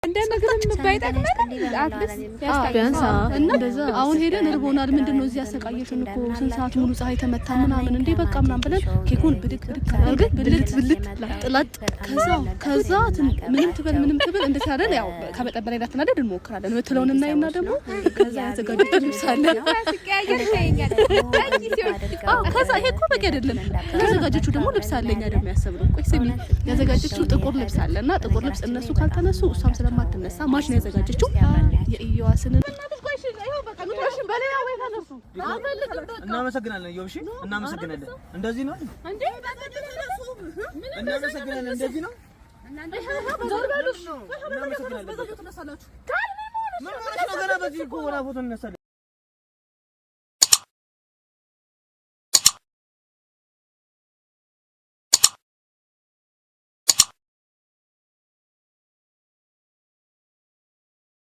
እንደ ምግብም ባይጠቅመን at least ቢያንስ እና አሁን ሄደን እርቦናል፣ ምንድን ነው እዚህ ያሰቃየሽን እኮ ስንት ሰዓት ሙሉ ፀሐይ ተመታ ምናምን እንዴ በቃ ምናምን ብለን ኬኩን ብድግ ብድግ አድርገን ብልት ብልት ላጥ ላጥ። ከዛ ምንም ትበል ምንም ትበል እንደታደል ያው ከመጠን በላይ እንዳትናደድ እንሞክራለን። የምትለውን እናይና ደግሞ ከዛ ያዘጋጁት ልብስ አለ። አዎ ከዛ ይሄ እኮ በቂ አይደለም። ያዘጋጀችው ደግሞ ልብስ አለ። እኛ ደግሞ ያሰብነው ቆይ ስሚ፣ ያዘጋጀችው ጥቁር ልብስ አለ እና ጥቁር ልብስ እነሱ ካልተነሱ እሷም ስለማትነሳ ማሽን ያዘጋጀችው የኢዮአስን እናመሰግናለን። እዮብ እሺ፣ እናመሰግናለን። እንደዚህ ነው እናመሰግናለን። እንደዚህ ነው። እናመሰግናለን። ምን ሆነሽ ነው? ገና በዚህ እኮ ወላ ፎቶ እንነሳለን።